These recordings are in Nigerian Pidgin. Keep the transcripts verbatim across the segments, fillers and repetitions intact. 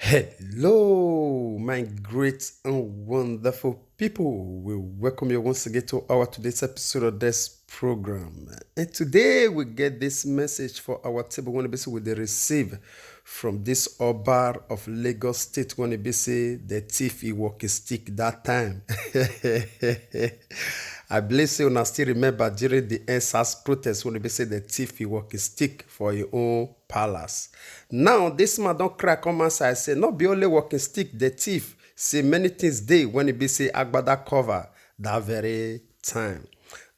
Hello, my great and wonderful people. We welcome you once again to our today's episode of this program. And today we get this message for our table when we receive from this Oba of Lagos State when they say the thief he walk a stick that time. I believe say una still remember during the N sars protest when they say the thief he walk a stick for your own palace. Now this man don't cry come outside say not be only walking stick the thief say many things day when it be say agbada cover that very time.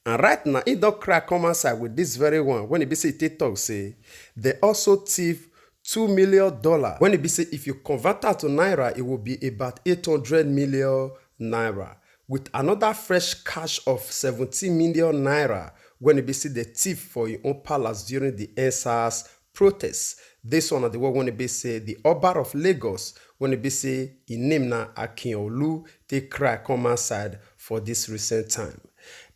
And right now he don't cry come outside with this very one when it be say TikTok say they also thief two million dollar when it be say if you convert that to naira it will be about eight hundred million naira, with another fresh cash of seventeen million naira when it be say the thief for your own palace during the N sars protest. This one na the one when it be say the Oba of Lagos when it be say his name na Akinolu take cry come outside for this recent time.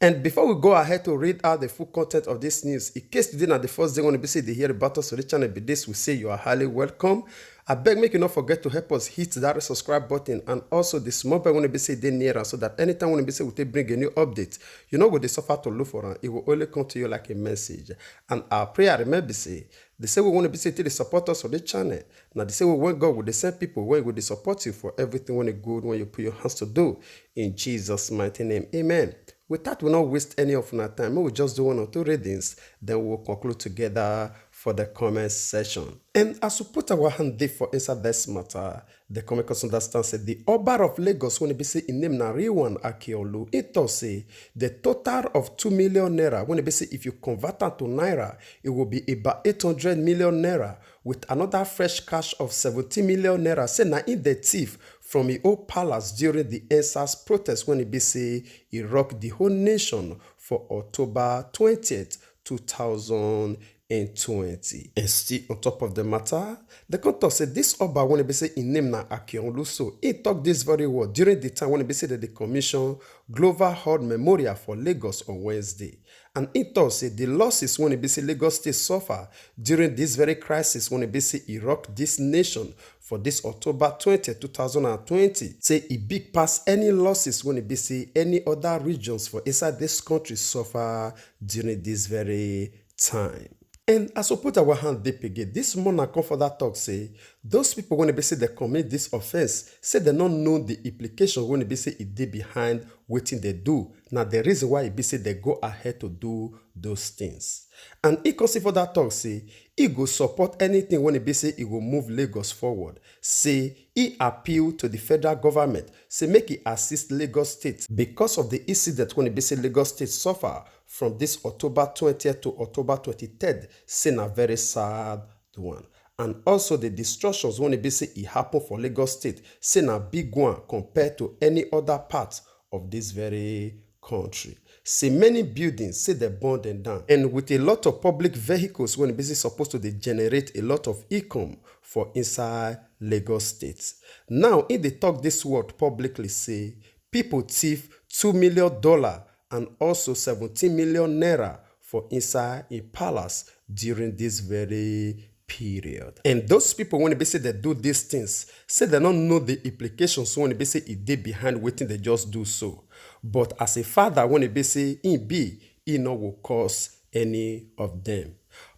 And before we go ahead to read out the full content of this news, in case today na the first day when it be say they hear about us for the channel be this, we say you are highly welcome. I beg make you not forget to help us hit that subscribe button and also the small bell when it be say they near us so that anytime when it be say we take bring a new update, you know what they suffer to look for and it will only come to you like a message. And our prayer remember say the same way when it be say they support us on the channel. Now the same way when God will the same people when will they support you for everything when it good when you put your hands to do in Jesus' mighty name. Amen. With that, we'll not waste any of our time. We will just do one or two readings, then we'll conclude together for the comment section. And as we put our hand deep for inside this matter, the comment us understand said the Oba of Lagos when it be say in name na Rewan Akiolu, it does say the total of two million naira when it be say if you convert that to naira, it will be about eight hundred million naira, with another fresh cash of seventeen million naira say na in the thief from his old palace during the N sars protest when it be say he rocked the whole nation for October twentieth, two thousand and twenty. And still on top of the matter, the court say this Oba when it be say in name na Akion Luso, he talked this very word during the time when it be say that the commission Glover Hall Memorial for Lagos on Wednesday. And he talk say the losses when it be say Lagos State suffer during this very crisis when it be say Iraq this nation for this October twentieth, two thousand and twenty, say e big pass any losses when it be say any other regions for inside this country suffer during this very time. And as we put our hand deep again, this morning I come for that talk say those people when they say they commit this offense, say they don't know the implication when they say it did behind waiting they do. Now the reason why it be say they go ahead to do those things. And he can see for that talk say he go support anything when it be say it will move Lagos forward. Say he appeal to the federal government, say make it assist Lagos State because of the incident when it be say Lagos State suffer from this October twentieth to October twenty-third, say na very sad one. And also the destructions when it be say it happen for Lagos State, say na big one compared to any other part of this very country. Say many buildings say they burn them down, and with a lot of public vehicles when it be say supposed to they generate a lot of income for inside Lagos State. Now, if they talk this word publicly, say people thief two million dollar and also seventeen million naira for inside a palace during this very period. And those people when they say they do these things, say they don't know the implications when they say it did behind waiting they just do so. But as a father when they say in be, he no will cause any of them.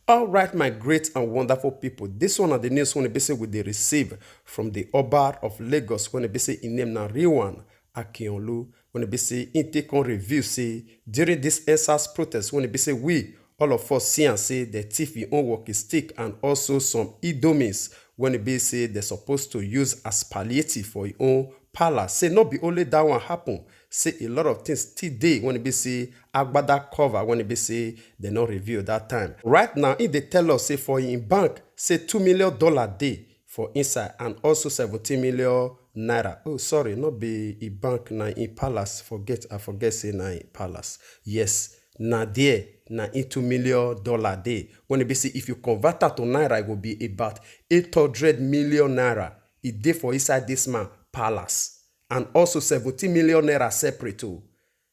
All right, my great and wonderful people, this one are the news when they say we they receive from the Oba of Lagos when they say in name na Rewan Akinolu when they say in take on review say during this N sars protest when they say we all of us see and say the thief in own walking stick and also some idomis when it be say they're supposed to use as palliative for your own palace. Say not be only that one happen. Say a lot of things still day when it be say agbada cover when it be say they not review that time. Right now, if they tell us say for in bank, say two million dollar day for inside and also seventeen million naira. Oh, sorry, not be a bank na in palace. Forget, I forget say na in palace. Yes, na there na in two million dollar day. When it be say if you convert that to naira, it will be about eight hundred million naira. It day for inside this man palace and also seventeen million naira separate too.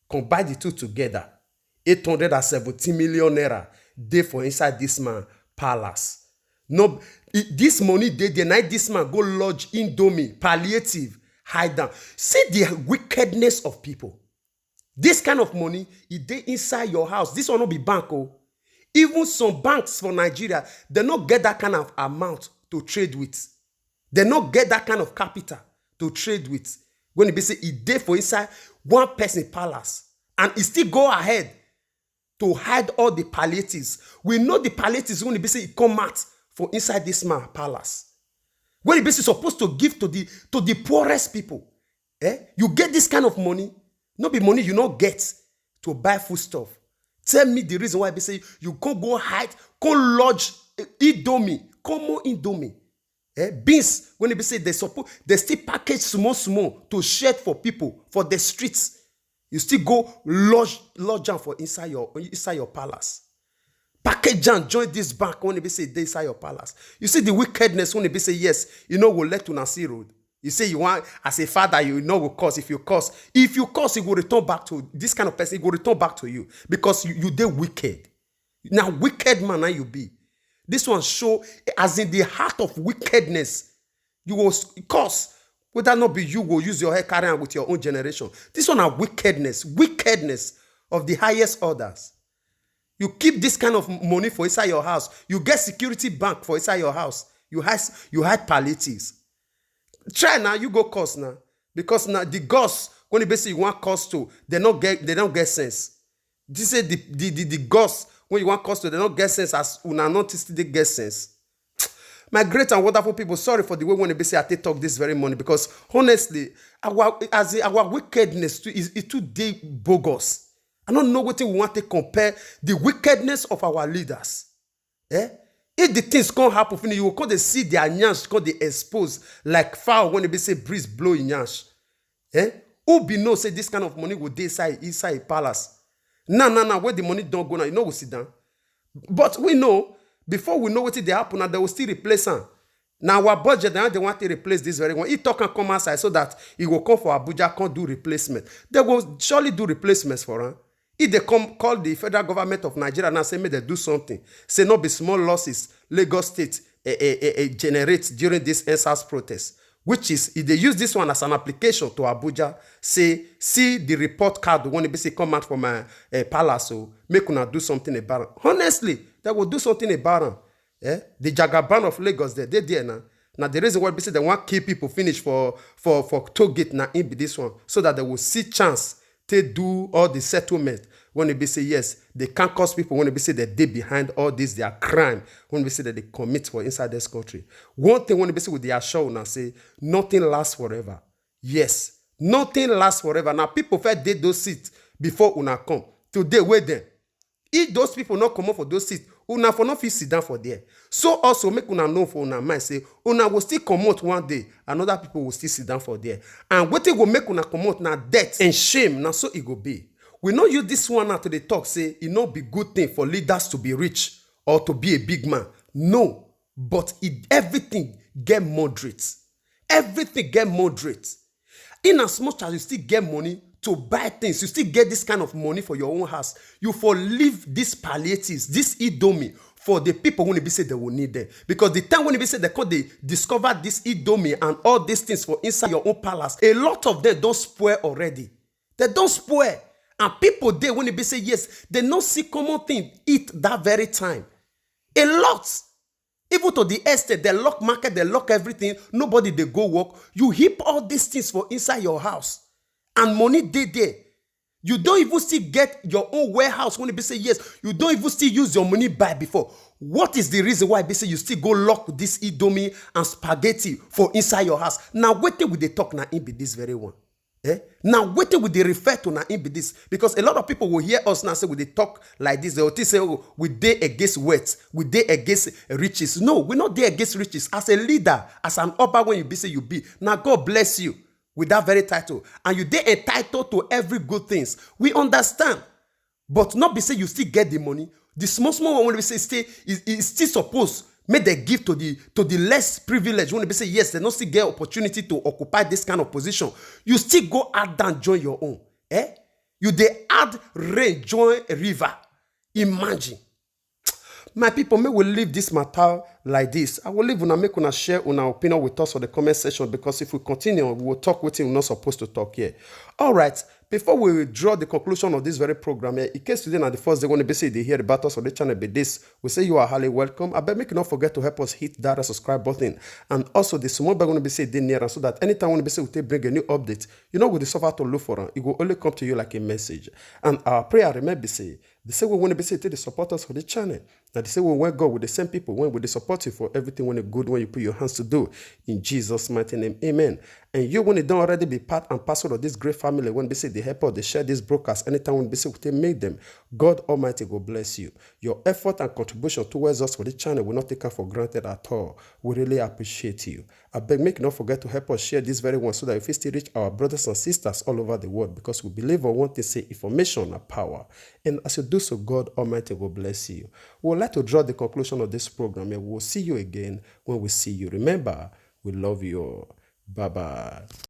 Combine the two together, eight hundred and seventeen million naira day for inside this man palace. No, this money dey there, na this man go lodge indomie, palliative, hide down. See the wickedness of people. This kind of money, e dey inside your house. This one no be bank o. Even some banks for Nigeria, they no get that kind of amount to trade with. They no get that kind of capital to trade with. When e be say e dey for inside one person palace, and e still go ahead to hide all the palliatives. We know the palliatives when e be say e come out for inside this man palace. When e be say supposed to give to the to the poorest people. Eh? You get this kind of money, no be money you no get to buy foodstuff. Tell me the reason why be say you can't go hide, can't lodge eh, indomie, common indomie. Eh? Beans, when e be say they suppose they still package small small to share for people for the streets. You still go lodge lodge am for inside your inside your palace. Package am join this bank when e be say e dey inside your palace. You see the wickedness when e be say yes, you no go let una see road. You say you want as a father, you no go curse. If you curse, if you curse, e go return back to this kind of person. E go return back to you because you, you dey wicked. Na wicked man na you be. This one show as in the heart of wickedness. You go s- curse. Whether not be you go use your head carry am with your own generation. This one na wickedness, wickedness of the highest orders. You keep this kind of money for inside your house. You get security bank for inside your house. You hide you hide palliatives. Try now, you go curse now. Because now the gods, when e be say you want curse to, they don't get they don't get sense. This say the the the, the gods when you want curse to, they don't get sense as una not still dey get sense. My great and wonderful people, sorry for the way when e be say I take talk this very morning because honestly, our as in, our wickedness too is it too dey bogus. I don't know what we want to compare the wickedness of our leaders. Eh? If the things can't happen, finish, you will come dey see their nyash, come dey expose like fowl when e be say breeze blow in nyash. Eh? Who be know say this kind of money go dey inside inside a palace? Now, now, now, where the money don't go now, you know we sit down. But we know before we know what they happen, now they will still replace am. Now our budget now they want to replace this very one. He talk and come outside so that he will come for Abuja, can't do replacement. They will surely do replacements for him. If they come call the federal government of Nigeria now say make they do something, say not be small losses Lagos State eh, eh, eh, eh, generates during this N sars protest, which is if they use this one as an application to Abuja, say see the report card when it be say come out from my uh, palace, so make una do something about it. Honestly, they will do something about it. Eh? The Jagaban of Lagos, they they there now. Now the reason why be say they want kill people finish for for for toll gate now in be this one, so that they will see chance to do all the settlement when they be say yes, they can't cause people when they be say that they behind all this their crime when we say that they commit for inside this country. One thing when they be say with their show now say nothing lasts forever. Yes, nothing lasts forever. Now people first did those seats before una come. Today wait them. If those people not come up for those seats, una for not fit sit down for there. So also make una know for una mind say una will still come out one day, another people will still sit down for there. And what it will make una come out now death and shame. Now so it go be. We know you this one now to the talk say it not be good thing for leaders to be rich or to be a big man. No, but it everything get moderate. Everything get moderate. In as much as you still get money to buy things, you still get this kind of money for your own house. You for leave these palliatives, this indomie for the people when be say they will need them. Because the time when be say they could they discover this indomie and all these things for inside your own palace, a lot of them don't spoil already. They don't spoil. And people they when be say yes, they no see common thing eat that very time. A lot. Even to the extent they lock market, they lock everything, nobody they go work. You heap all these things for inside your house, and money dey there. You don't even still get your own warehouse when be say yes. You don't even still use your money buy before. What is the reason why be say you still go lock this indomie and spaghetti for inside your house? Now waiting with the talk now in be this very one. Eh? Now, wetin we dey refer to na im be this, because a lot of people will hear us now say we dey talk like this. They will think say, oh, we dey against wealth, we dey against riches. No, we not dey against riches. As a leader, as an upper when you be say you be, now God bless you with that very title, and you dey entitled to every good things. We understand. But not be say you still get the money. The small small one wey be say stay is is still suppose make dem give to the to the less privilege wey be say yes, dem no still get opportunity to occupy this kind of position. You still go add down join your own. Eh? You dey add rain join river. Imagine. My people, make we leave this matter like this. I will leave una, make una share una opinion with us for the comment section, because if we continue, we will talk wetin we not supposed to talk here. All right, before we draw the conclusion of this very program here, in case today na the first day when be say they hear about us on the channel be this, we say you are highly welcome. I beg make you not forget to help us hit that subscribe button, and also the small bell when be say they near, so that anytime when be say we take bring a new update, you know we dey suffer to look for am. It will only come to you like a message. And our prayer, remember, be say the same way when be say take dey support us for the channel, na the same way when God will dey send people when will dey support you for everything when it good when you put your hands to do. In Jesus' mighty name, amen. And you when it don't already be part and parcel of this great family when be say they help us, they share this broadcast anytime when be say we take make them. God Almighty go bless you. Your effort and contribution towards us for this channel will not take am for granted at all. We really appreciate you. I beg make you not forget to help us share this very one so that we fit still reach our brothers and sisters all over the world, because we believe on one thing say information na power. And as you do so, God Almighty will bless you. We would like to draw the conclusion of this program here. We will see you again when we see you. Remember, we love you all. Bye bye.